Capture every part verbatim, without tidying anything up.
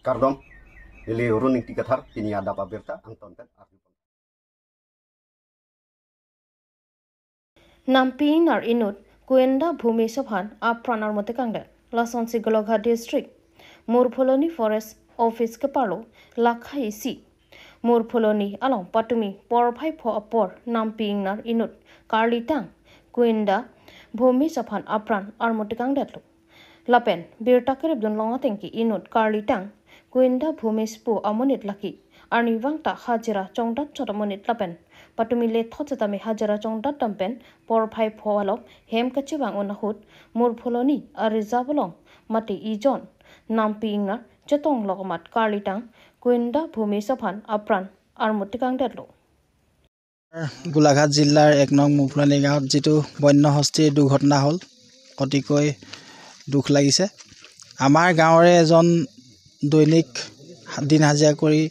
Kardom, neli Run Ingti Kathar, pini adap abirta angton pen arju. Nampi ingnar inut Kuinda Bhumish aphan apran armu tekangdet. Lasonsi Golaghat District Murpholoni Forest Office keparlo lakha isi Murpholoni along patumi porphai pho apor nampi ingnar inut karlitang Kuinda Bhumish aphan apran armu tekangdetlo. Lapen birta keripdun long atengke inut karlitang Kuinda Bhumish pu amonit lake arnivang ta hajira chongdat chot amonit lapen patumi lethot setame hajira chongdat dam pen porphai pho along hem kachevang un ahut Murpholoni a-reserve along mate ijon nampi ingnar chetong lok amat karlitang Kuinda Bhumish aphan apran armu tekangdetlo. Golaghat জিলাৰ এক নং মুফলনি গাঁৱত যিটো বন্য হস্তীৰ দুৰ্ঘটনা হ'ল, অতিকৈ দুখ লাগিছে। আমাৰ গাঁৱৰে এজন দৈনিক দিন হাজিৰা কৰি,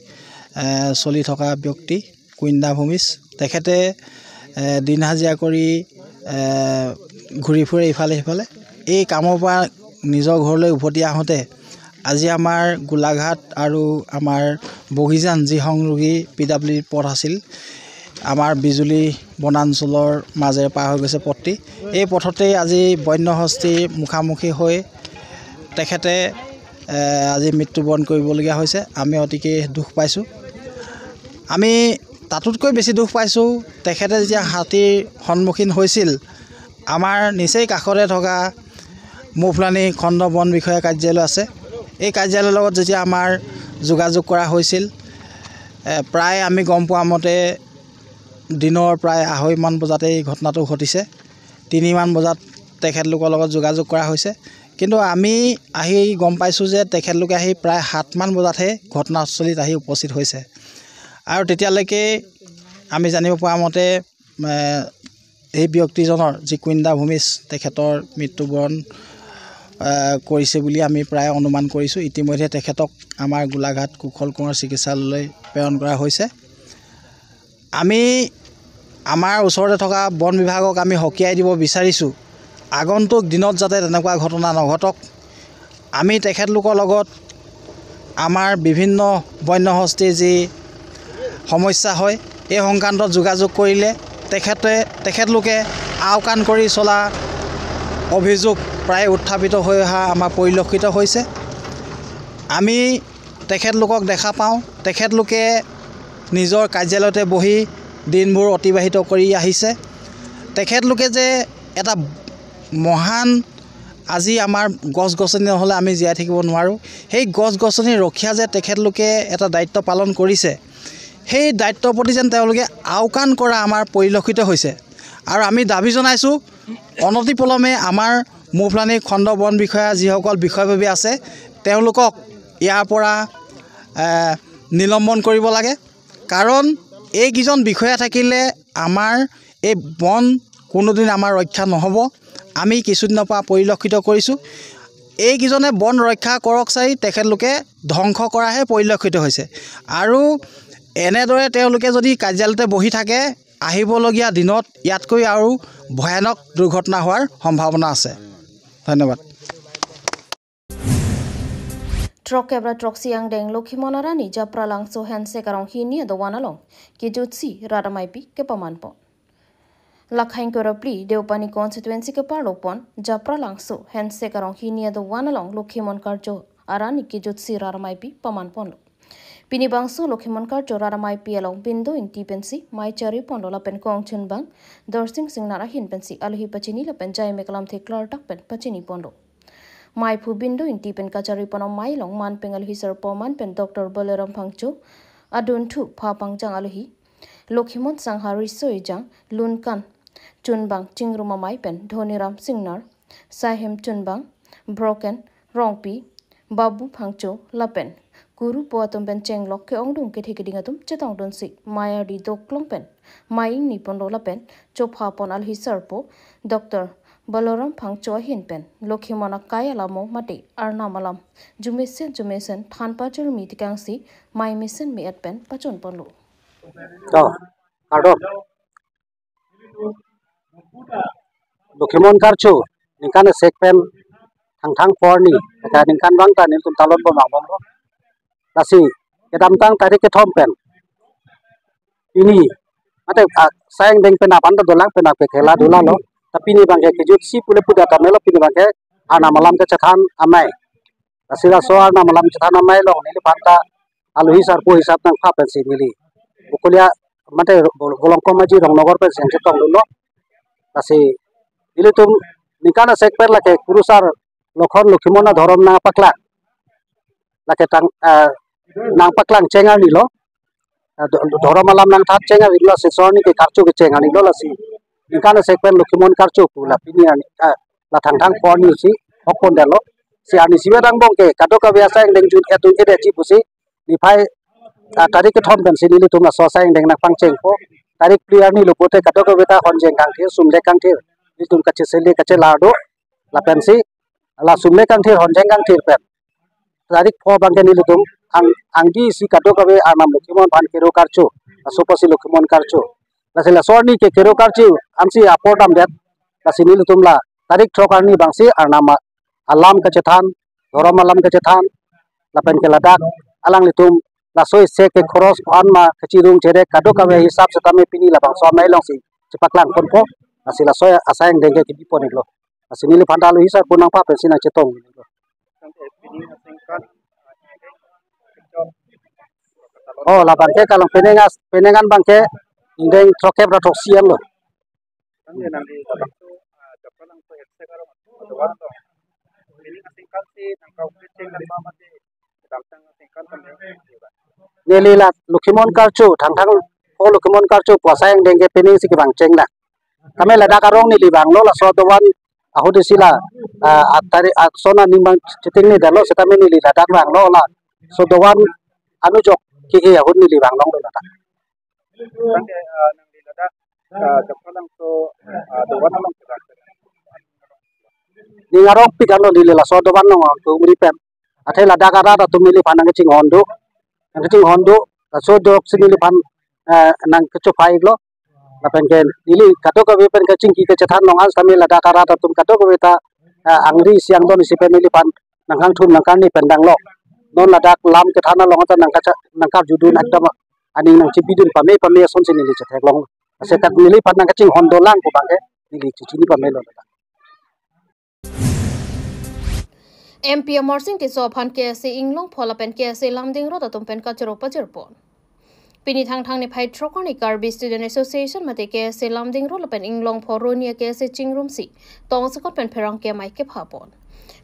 এ, চলি থকা ব্যক্তি কুইন্দা ভূমিজ। তেখেতে, এ, দিন হাজিৰা কৰি, এ, ঘূৰি ফুৰে ইফালে সিফালে। এই কামৰ পৰা নিজৰ ঘৰলৈ উভতি আহোঁতে আজি আমাৰ গোলাঘাট আৰু আমাৰ বগীজান যি সংযোগী পি ডাব্লিউ ডি পথ আছিল, আমাৰ বিজুলী বনাঞ্চলৰ মাজেৰে পাৰ হৈ গৈছে পথটি। এই পথতেই আজি বন্য হস্তীৰ মুখামুখি হৈ তেখেতে, এ, আজি মৃত্যুবৰণ কৰিবলগীয়া হৈছে। আমি অতিকে দুখ পাইছোঁ। আমি তাতোতকৈ বেছি দুখ পাইছোঁ, তেখেতে যেতিয়া হাতীৰ সন্মুখীন হৈছিল, আমাৰ নিচেই কাষতে থকা মুফলনি খণ্ড বন বিষয়া কাৰ্যালয় আছে। এই কাৰ্যালয়ৰ লগত যেতিয়া আমাৰ যোগাযোগ কৰা হৈছিল, এ, প্ৰায় আমি গম পোৱা মতে দিনৰ প্ৰায় আঢ়ৈমান বজাতে এই ঘটনাটো ঘটিছে। তিনিমান বজাত তেখেতলোকৰ লগত যোগাযোগ কৰা হৈছে। কিন্তু আমি আহি গম পাইছোঁ যে তেখেতলোকে আহি প্ৰায় সাতমান বজাতহে ঘটনাস্থলীত আহি উপস্থিত হৈছে। আৰু তেতিয়ালৈকে আমি জানিব পৰা মতে, এ, এই ব্যক্তিজনৰ যি কুইন্দা ভূমিজ, তেখেতৰ মৃত্যুবৰণ, এ, কৰিছে বুলি আমি প্ৰায় অনুমান কৰিছোঁ। ইতিমধ্যে তেখেতক আমাৰ গোলাঘাট কুশল কোঁৱৰ চিকিৎসালয়লৈ প্ৰেৰণ কৰা হৈছে। আমি আমাৰ ওচৰতে থকা বন বিভাগক আমি সকীয়াই দিব বিচাৰিছোঁ, আগন্তুক দিনত যাতে তেনেকুৱা ঘটনা নঘটক। আমি তেখেতলোকৰ লগত আমাৰ বিভিন্ন বন্য হস্তীৰ যি সমস্যা হয়, এই সংক্ৰান্তত যোগাযোগ কৰিলে তেখেতে, তেখেতলোকে আওকাণ কৰি চলা অভিযোগ প্ৰায় উত্থাপিত হৈ অহা আমাৰ পৰিলক্ষিত হৈছে। আমি তেখেতলোকক দেখা পাওঁ, তেখেতলোকে নিজৰ কাৰ্যালয়তে বহি দিনবোৰ অতিবাহিত কৰি আহিছে। তেখেতলোকে যে এটা মহান, আজি আমাৰ গছ গছনি নহ'লে আমি জীয়াই থাকিব নোৱাৰোঁ, সেই গছ গছনি ৰক্ষা যে তেখেতলোকে এটা দায়িত্ব পালন কৰিছে, সেই দায়িত্বৰ প্ৰতি যেন তেওঁলোকে আওকাণ কৰা আমাৰ পৰিলক্ষিত হৈছে। আৰু আমি দাবী জনাইছোঁ, অনতিপলমে আমাৰ মুফলনি খণ্ড বন বিষয়া যিসকল বিষয়ববীয়া আছে, তেওঁলোকক ইয়াৰ পৰা, এ, নিলম্বন কৰিব লাগে। কাৰণ এইকেইজন বিষয়া থাকিলে আমাৰ এই বন কোনোদিন আমাৰ ৰক্ষা নহ'ব। আমি কিছুদিনৰ পৰা পৰিলক্ষিত কৰিছোঁ, এইকেইজনে বন ৰক্ষা কৰক চাই তেখেতলোকে ধ্বংস কৰাহে পৰিলক্ষিত হৈছে। আৰু এনেদৰে তেওঁলোকে যদি কাৰ্যালয়তে বহি থাকে, আহিবলগীয়া দিনত ইয়াতকৈ আৰু ভয়ানক দুৰ্ঘটনা হোৱাৰ সম্ভাৱনা আছে। ধন্যবাদ। Throk kep ra throksi angdeng Lokhimon arni Japralangso Hensek arong hini adovan along kejutsi rat ameipi kepaman pon. Lakhain koro phli Deopani constituency keparlo pon Japralangso Hensek arong hini adovan along Lokhimon Karcho arni kejutsi rat ameipi paman ponlo. Pini bangso Lokhimon Karcho rat ameipi along Bindo Ingti pensi mei chari ponlo lapen Kongchunbang Dorsing Singnar ahin pensi alohi pachini lapen jai meklam theklar tak pen pachini ponlo. Meiphu Bindo Ingti pen kachari pon amei along manpeng alohi sarpo manpen Doctor Balaram Phangcho, adunthu pha pangjang alohi Lokhimon Sangha Riso Ejang, Lunkan Chunbang Chingrum amei pen Dhoniram Singnar, Sahem Chunbang, Broken Rongpi, Babu Phangcho lapen kurupo atum pen chenglok ke-ongdung kethe keding atum chetongdunsi mei ardi doklong pen mei ingni ponlo lapen chopha pon alohi sarpo Doctor Balaram Phangcho ahin pen Lokhimon akai alamo mate arnam alam jumesen jumesen than pachurmi tekangsi mei mesen me-et pen pachun ponlo. To, kardom. Lokhimon Karcho ningkan sek pen thangthang porni, kata ningkan bang ta nelitum talon bomang bomlo. Lasi kedamtang tarik kethom pen pini, mate, ah, asai angdeng pen aphan ta dolang pen ake khela dula lo. Tapi pini abangke kejut si pule puda tamelo, pini abangke Arnam alam kachethan amei. Lasi laso Arnam alam kachethan amei along neliphan ta alohi sarpo hisap nangpha pensi neli Bokolia, mate, Bol-, Bolongkong Maji Rongnogor pensi nangchetongdunlo. Lasi ilitum ningkan asek pen lake kurusar Lokhon Lokhimon adhorom nangpaklang, lake tang, eh, nangpaklang cheng arni lo. Eh, dho-, dhorom alam nangthan cheng arni lo, lasi laso arni ke karcho kecheng arni lo. Lasi ningkan asek pen Lokhimon karcho pu la pini arni, eh, la Thangthang pho arni si hokpon detlo. Si arnisi vet angbong ke kadokave asai angdeng jun etun kedetji pusi niphai, ah, tarik kethom pensi nelitum laso asai angdeng nangpangchengpo. Tarik phli arni lo pute kadokave ta honjeng kangthir, sumlek kangthir, nelitum kachesele kachelar do. Lapensi la sumlek kangthir, honjeng kangthir pen tarik pho abangke nelitum ang, angdi si kadokave Arnam Lokhimon aphan kero karcho, laso apotsi Lokhimon karcho. Lasi laso arni ke kero karcho ansi apor damdet. Lasi nelitum la tarik throk arni abangsi Arnam a-, alam kachethan, dhorom alam kachethan, lapen ke ladak alanglitum laso isi ke khoros ko-an ma kachirung cherek kadokave hisap setame pini labangso amei alongsi chepaklang ponpo. Lasi laso asai angdeng ke kebipon iklo. Lasi neliphan ta alohi sarpo nangpha pensi nangchetong. Oh, labangke kalang penang as-, penang an abangke ingdeng throkkep ra throksi an lo. Neli la Lokhimon karcho, Thangthang pho Lokhimon karcho pu asai angdeng ke penang si kevang cheng na. Tame ladak arong neli vanglo, laso dovan ahut isi la, ah, atari, ah, sona nimbang chiting ni dalo, setame neli ladak vanglo, laso dovan anujok ke-e ahut neli vanglonglo ladak. Tangke, ah, nangli ladak, ah, Jamphalangso, ah, dovan along ke vang. Ning arongpik anlo neli laso dovan along tumri pen. Athe ladak arat atum neliphan nangkachinghon do. Nangkachinghon do. Laso dok si neliphan, eh, nangkachophai iklo. Lapen ke neli kadokave pen kachingki kachethan along an setame ladak arat atum kadokave ta, eh, angri isi angdon isi pen neliphan nangkangthum nangkangni pen danglo. Non ladak lam kethan along ta nangkacha-, nangkarjudun ekdom aning nangchebidun pame pame asonsi neli chetheklong. Ase kat neliphan nangkachinghon dolang pu abangke neli chechini pamelo. M P Amarsing Tisso aphan K S A Inglongpho lapen K S A Lumding Road atum pen kachoro pajirpon. Pini Thangthang niphai throk arni Karbi Student Association mate K S A Lumding Road lapen Inglongpho Roni a-K S A chingrumsi tongsekot pen pherangke amei kephapon.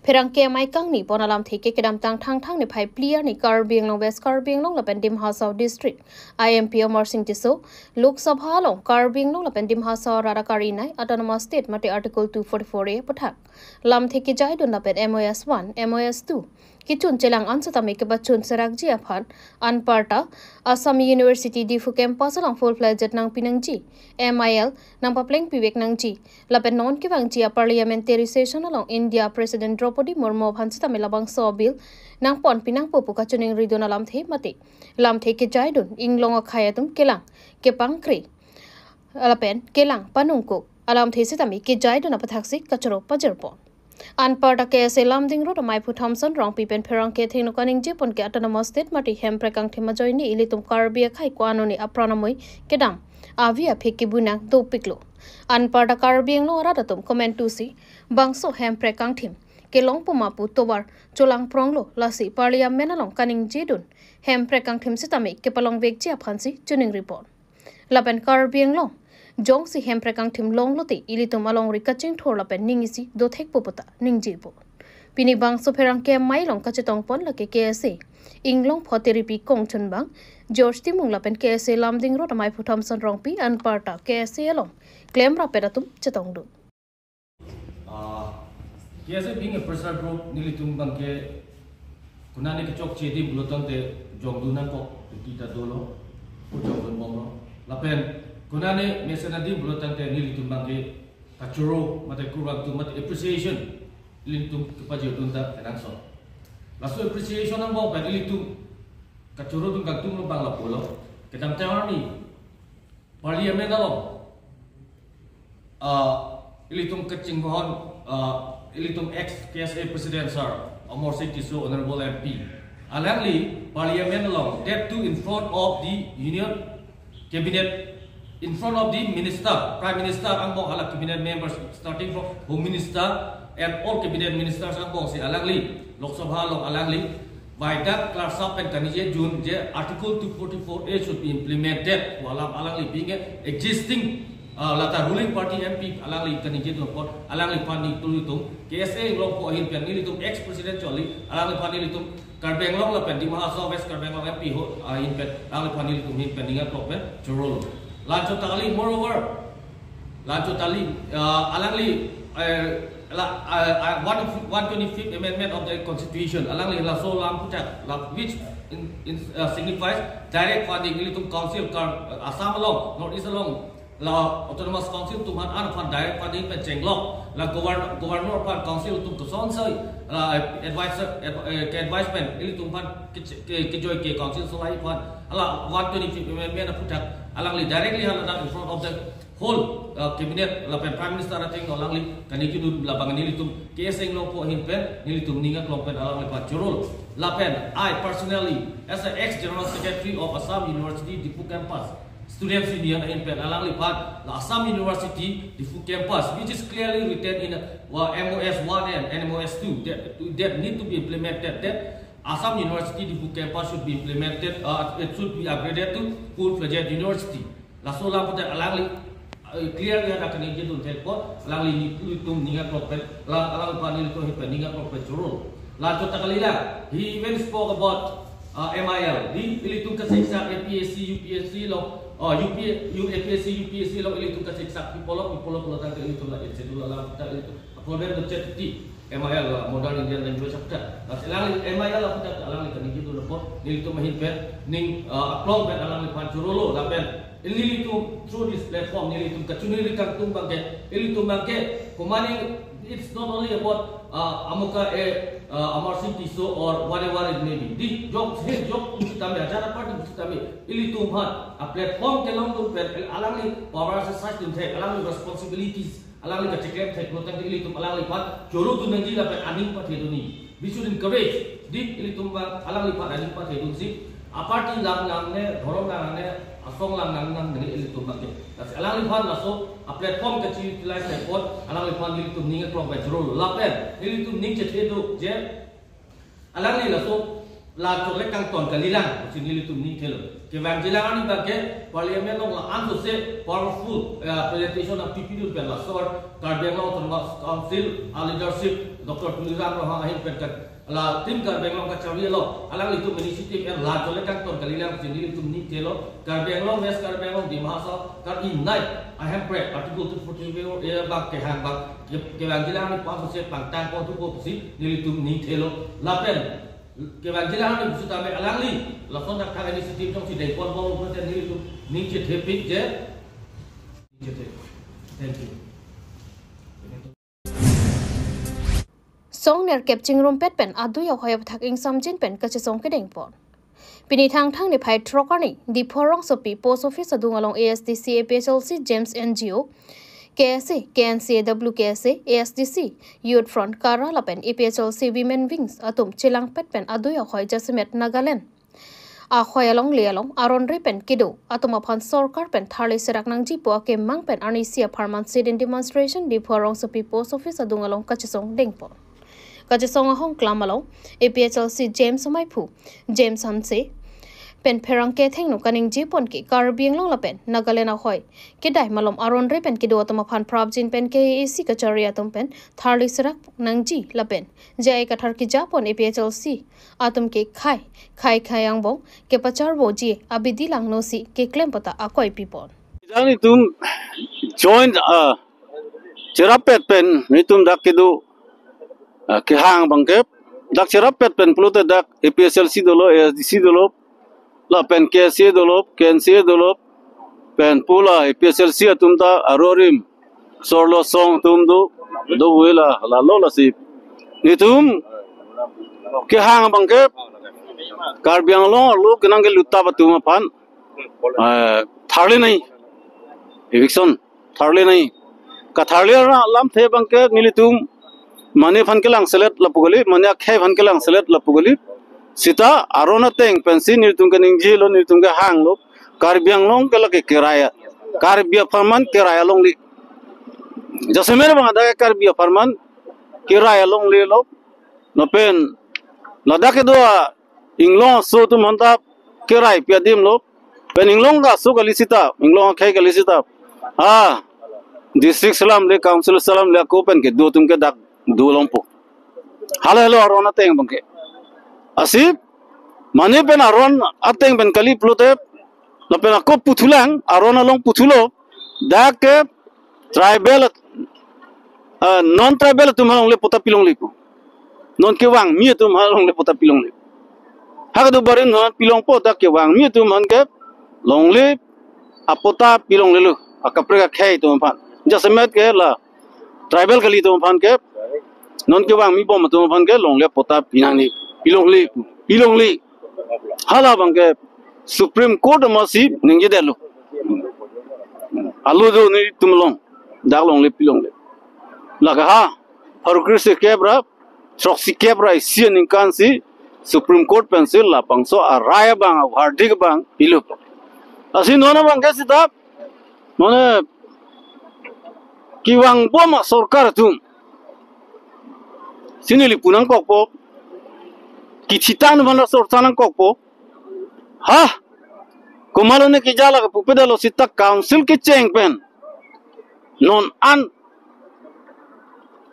Pherangke amei kangnipon alamthe ke kedamtang Thangthang niphai phli arni Karbi Anglong West Karbi Anglong lapen Dima Hasao District a-M P Amarsing Tisso Lok Sabha along Karbi Anglong lapen Dima Hasao arat akar-inai Autonomous State mate Article two forty-four A aputhak lamthe kejaidun lapen M O S one, M O S two kechun chelang an setame kepachun serakji aphan anparta Assam University Diphu campus along full-fledged nangpi nangji, M I L nangpaplengpi vek nangji, lapen non kevangji a-parliamentary session along India President Droupadi Murmu aphan setame labangso a-bill nangponpi nangpo pu kachiningridun alamthe mate lamthe kejaidun inglong akhei atum kelang kepangkre lapen kelang panungkuk alamthe setame kejaidun aputhaksi kachoro pajirpon. Anparta K S A Lumding Road amaiphu Thomson Rongpi pen pherangke athengno kaningjepon ke Autonomous State mate Hemprek Kangthim ajoine ilitum Karbi akhei ko-an oni apran amoi kedam avi aphi kebunang dopiklo. Anparta Karbi Anglong arat atum komantusi bangso Hemprek Kangthim kelongpo ma pu tovar cholangpronglo, lasi parliament along kaningjedun Hemprek Kangthim setame kepalongvekji aphansi chiningripon. Lapen Karbi Anglong jongsi Hemprek Kangthim longlote ilitum alongri kachingthur lapen ning isi dothekpo puta ningjepo. Pini bangso pherangke amei along kachetongpon lake K S A Inglongpho Teripi kongchunbang George Timung lapen K S A Lumding Road amaiphu Thomson Rongpi anparta K S A along klemrap pen atum chetongdun. Ah, K S A being a pressure group, nelitum abangke konane kechokche adim pulotangte jongdun nangkok, duty ta dolo, ko jongdunbomlo. Lapen konane mesen adim pulotangte nelitum abangke kachoro mate kurvangthu mate appreciation nelitum kepajirdun ta kenangsot. Laso appreciation angbong pen nelitum kachorodun kangtung lo abang lapulo. Kedamtang arni Parliament along, ah, ilitum kachinghon, ah, ilitum ex K S A President Sir Amarsing Tisso, Honorable M P, alangli Parliament along, that too in front of the Union Cabinet, in front of the Minister, Prime Minister angbong, hala Cabinet members, starting from Home Minister and all Cabinet Ministers angbongsi alangli Lok Sabha along alangli baidak klarsa pen kaningje dun je Article two forty-four A should be implemented. Pu alam alangli being a existing, uh, lata ruling party M P, alangli kaningje dun apot alangliphan nelitum K S A along ko ahin pen nelitum ex-president choli, alangliphan nelitum Karbi Anglong lapen Dima Hasao West Karbi Anglong M P ho, ah, ahin pen, alangliphan nelitum ahin pen ning aklong pen chorolo. La-anchot ta kali, moreover, la-anchot ta kali, ah, alangli, eh, la, ah, ah, one, one twenty-fifth Amendment of the Constitution, alangli laso alam aphuthak, la, which in, in, uh, signifies direct funding, nelitum council Kar-, Assam along, North East along, la Autonomous Council atum aphan, an aphan direct funding pen chenglok, la govern-, governor aphan council atum kosonsi, la advisor, ad-, eh, ke-advise pen ilitum aphan ke, ke, kejoi ke council solai aphan, hala one twenty-fifth Amendment aphuthak alangli directly hala in front of the whole, uh, cabinet lapen Prime Minister ateng alangli kaningje dun, labang nelitum K S A along ko ahin pen nelitum ning aklong pen alangliphan chorolo. Lapen I personally, as a ex-General Secretary of Assam University Diphu Campus Students Union ahin pen alangliphan, la Assam University Diphu Campus, which is clearly written in, uh, M O S one and M O S two, that, that need to be implemented, that Assam University Diphu Campus should be implemented, uh, it should be upgraded to full-fledged university. Laso alam aphuthak alangli, uh, clearly hadak kaningje dun thek apot, alangli nelitum ning aklong pen, la, alangliphan nelitum ahin pen ning aklong pen chorolo. La-anchot ta kali la, he even spoke about, uh, M I L. Di ilitum kasiksak A P S C, U P S C along, uh, U P, U, A P S C, U P S C along ilitum kasiksak pi pulo, pi pulo pulo tangte ilitum la, et cetera, la, la, ilitum appropriate to chat ti M I L, uh, Modern Indian Language aphuthak. Lasi alangli M I L aphuthak alangli kaningje dun apot, nelitum ahin pen ning, uh, aklong pen alangliphan chorolo, lapen nelitum through this platform nelitum kachiningri kangtung abangke, ilitum abangke, komatne, it's not only about, uh, amuka a, uh, Amar Singh Tisso or whatever it may be. Di jok he jok pusitame, ajat apar pusitame, ilitum aphan a platform kelong dun pen, alangli power exercise dun thek, alangli responsibilities alangli kacheklem thek, non tangte ilitum alangliphan choro dun nangji lapen aning pathe dunji. We should encourage. Di ilitum abang alangliphan aning pathe dunsi, a party lang nangne, dhorom lang nangne, asong lang nang nangne ilitum abangke. Lasi alangliphan laso a platform kachi-utilize thek apot alangliphan nelitum ning aklong pen chorolo. Lapen nelitum ning chethe do je alangli laso la chole kangton kalilang pusi nelitum ning thelo. Kevangjilang arni abangke Parliament along la-an sose powerful, eh, presentation nangpipi dun pen laso Karbi Anglong Autonomous Council a leadership Doctor Tuliram Ronghang ahin pen kan la Team Karbi Anglong kacharli along alanglitum initiative en la chole kangton kalilang pusi nelitum ning thelo. Karbi Anglong, West Karbi Anglong, Dima Hasao, Karbi Nai, a Hemprek, Article two forty-four A abang kehang abang, ke-, kevangjilang arni pu-an sose pangtang pon thupo pusi nelitum ning thelo. Lapen kevangjilang arni pusitame alangli lason thakthak initiative jongsi dengpon bom pulote nelitum ning chethepik je, ning chethe. Thank you. Song nerkep chingrumpet pen adui ahoi aphuthak ingsamjin pen kachesong kedengpon. Pini Thangthang niphai throk arni, Diphu rongsopi Post Office adung along A S D C, A P H L C, GEMS N G O, K S A, K N C A, W K S A, A S D C, Youth Front, KARA lapen A P H L C Women Wings atum chelangpet pen adui ahoi jasemet Nagaland ahoi alongle along aron-re pen kedo atum aphan sorkar pen tharli serak nangji pu akemang pen arnisi apharman sit-in demonstration Diphu rongsopi Post Office adung along kachesong dengpon. Kachesong ahongklam along A P H L C GEMS amaiphu James Hanse pen pherangke athengno kaningjepon ke Karbi Anglong lapen Nagaland ahoi kedai malom aron-re pen kedo atum aphan prapjin pen K A A C kachari atum pen tharli serak nangji lapen J I Kathar kejapon A P H L C atum ke khei khei khei angbong kepacharboji abidi langnosi keklem pu ta akoi pipon. Jang nelitum joint, ah, cherapet pen nelitum dak kedo, ah, kehang abangke, dak cherapet pen pulote dak A P H L C dolo, A S D C dolo, lapen K S A dolo, K N C A dolo, pen pu la A P H L C atum ta arorim, sorlo song atum do, do vela, lalo lasi. Nelitum kehang abangke, Karbi Anglong arlo kenang kelutap atum aphan, eh, tharli nangji, eviction tharli nangji. Katharli alamthe abangke nelitum mane aphan kelangselet lapu kali, mane akhei aphan kelangselet lapu kali. Seta aron ateng pensi nelitum ke ningjelo, nelitum ke hanglo, Karbi Anglong ke lake kerai, Karbi apharman kerai alongle. Jasemet abang dak Karbi apharman kerai alonglelo. Lapen ladak kedo a inglong aso atum aphan ta kerai pi adimlo. Pen inglong aso kali seta, inglong akhei kali seta, ah, district selam le, council selam le, ako pen kedo atum ke dak dolongpo. Hala helo aron ateng abang ke. Lasi mane pen aron ateng pen kali pulote, lapen ako puthulang, aron along puthulo, dak ke tribal, ah, non tribal atum aphan longle patta pilongle pu. Non kevangmi atum aphan longle patta pilongle. Hak do barim non pilongpo, dak kevangmi atum aphan ke longle apatta pilonglelo, akaprek akhei atum aphan. Jasemet ke la tribal kali atum aphan ke, non kevangmi bom atum aphan ke longle patta pinangne, pilongle, pilongle. Hala abang ke Supreme Court amatsi ningjedetlo. Alo do nelitum along, dak longle pilongle. Lake ha, pharo kre-isi kep ra, throksi kep ra isi aningkan si Supreme Court pensi labangso arai abang, verdict abang pilo. Lasi non abang ke seta, mane kevangbom asorkar atum si neli pu nangkokpo, kithitang aphan la sorsa nangkokpo. Ha, komatlo ne kejala ke pupedetlo seta council kecheng pen non an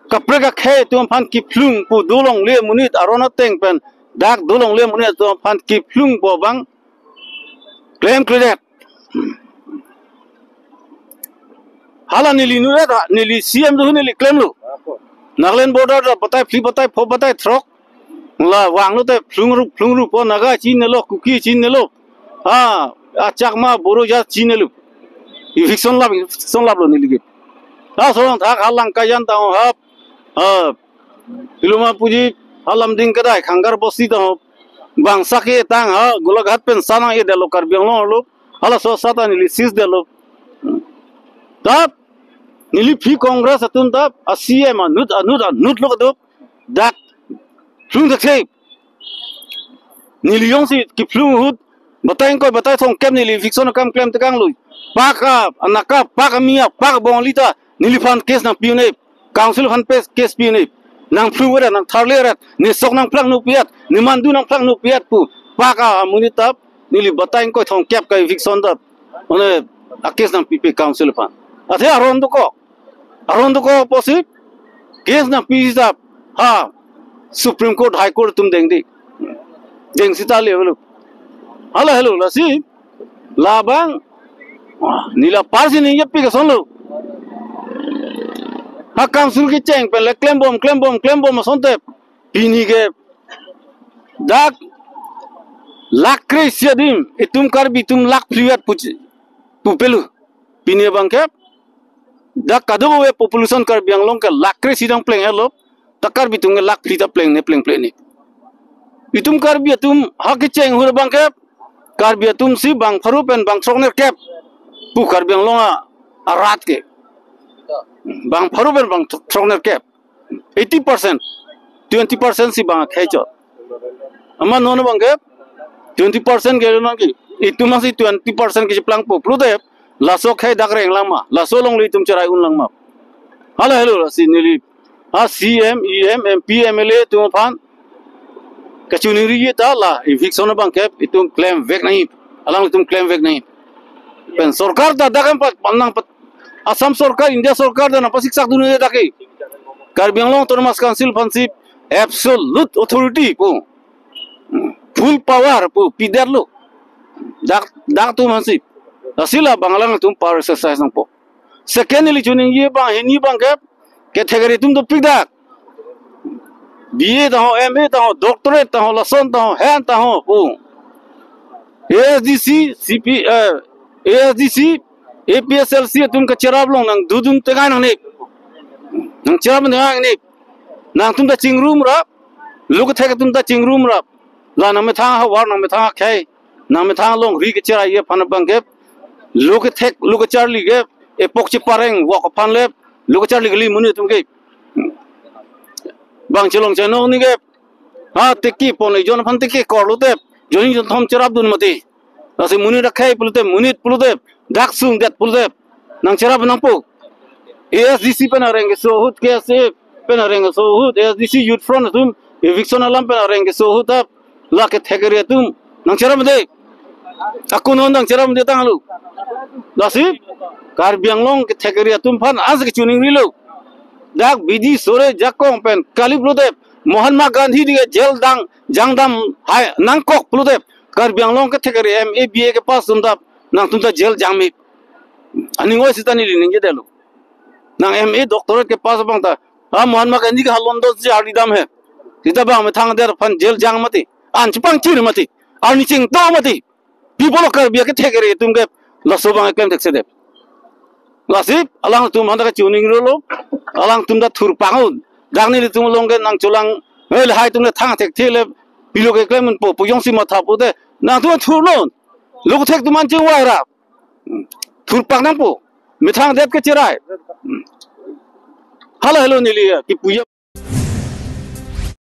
kaprek akhei atum aphan kephlung pu, dolongle amonit aron ateng pen dak dolongle amonit atum aphan kephlungpo abang klemkledet. Hala neli nuret ha, neli C M do neli klemlo. Nagaland border ta batai phli, batai pho, batai throk. La vanglo te phlung rup, phlung rup po, Naga chininelo, Kuki chininelo. Ah, ah, Chakma, Boro jat chininelo. Eviction lap, eviction laplo neli ke. Ah, sorong thak ha Langkajan ta ho ha. Ah, Piloma puji ha Lumding kedai Khangar Bosti ta ho. Bangso ke tang ha Golaghat pen sa nang-edetlo Karbi Anglong arlo. Halaso seta neli seize detlo. Ta neliphi Congress atum ta a C M anut, anut, anutlo kedo dak phlung thekthek. Neli jongsi kephlung ahut batai ingkoi batai thomkep neli eviction akam klem tekanglo. Pak a, anak a, pak ami a, pak Bongali ta neliphan case nangpi un-e, council aphan pe case pi un-e. Nangphlung eret, nangtharle eret, ne sok nangphlangno pi-et, ne mandu nangphlangno pi-et pu pak a amonit ta neli batai ingkoi thomkep ka eviction ta, mane a case nangpipe council aphan. Athe aron dokok, aron dokok pusi case nangpi seta ha Supreme Court, High Court atum dengde, deng seta le avelo. Hala helo, lasi labang, ah, neli apar si ningjepi ke asonlo. Ha council kecheng pen le klembom, klembom, klembom asonte pini ke dak lakh kre-isi adim, itum Karbi atum lakh phli-et puji, pupelo. Pini abang ke dak kadokave population Karbi Anglong ke lakh kre-isi dang pleng-etlo, ta Karbi atum ke lakh phli ta plengne, plengplengne. Itum Karbi atum ha kecheng ahut abang ke Karbi atum si bang pharo pen bang throknerkep pu Karbi Anglong a, arat ke. Bang pharo pen bang throknerkep. Eighty percent, twenty percent si bang akhei chot. Amat non abang ke twenty percent ke nang ke, itum si twenty percent kecheplangpo pulote, laso akhei dak reng lang ma, laso alongle itum cherai un lang ma. Hala helo, lasi neli a C M, E M, M P, M L A atum aphan kachiningri ta la eviction abang ke itum klemvek nangji, alanglitum klemvek nangji. Pen sorkar ta dak em pat nang pat, Assam sorkar, India sorkar ta nangpasiksak dun-e dak ke. Karbi Anglong Autonomous Council aphansi absolute authority pu, full power pu pidetlo dak, dak atum aphansi. Lasi la bang alangtum power exercise nangpo. Second neli chiningje abang, hini abang ke, category atum dopik dak. B A ta ho, M A ta ho, doctorate ta ho, lason ta ho, hen ta ho pu. A S D C, C P, eh, A S D C, A P H L C atum kacherap along nangdodun tengai nangne. Nangcherap nangne. Nangtum ta chingrum rap, lo kethek atum ta chingrum rap. La nangmethang ahavar, nangmethang akhei, nangmethang alongri kecheraiji aphan abang ke, lo kethek, lo kacharli ke, epok chepareng vok aphan le, lo kacharli kali amonit atum ke bang chelong chenong ni ke, Ha tiki pon ejon aphan tiki korlo tep. Joni jonthom cherapdun mati. Lasi monit akhei pulote, monit pulote, dak sungdet pulote, nangcherap nangpo. A S D C pen areng keso ahut, K S A pen areng keso ahut, A S D C Youth Front atum, eviction alam pen areng keso ahut ap, la kethek area atum, nangcherap mati. Akun hon nangcherap mati tanglo. Lasi, Karbi Anglong kethek area atum aphan as kechiningrilo. Dak bidi sore jakong pen, kalip pulote, Mahatma Gandhi dike jail dang, jangdam hai, nangkok pulote, Karbi Anglong kethek area M A B A kepass atum ta, nangtum ta jail jangmi. Aning oi sita neli ningjedetlo. Nang M A doctorate kepass abang ta, ha Mahatma Gandhi ke halon do si arni dam he. Sita bang methang der aphan jail jang mati. An chepangchir mati. Arni chingto mati. Pi pulo Karbi akethek area atum ke laso abang keklem theksedet. Lasi alangtum aphan ta kachiningrilo. Alangtum ta thurpang un. Dak nelitum along ke nangcholang, eh, lahai atum le thang thekthe le pilo keklem unpo, pu jongsi matha pulote, nangtum thurlo. Lo kethek atum an chingvai ra. Thurpang nangpo. Methang det kecherai. Hala helo neli ya, kipu ya.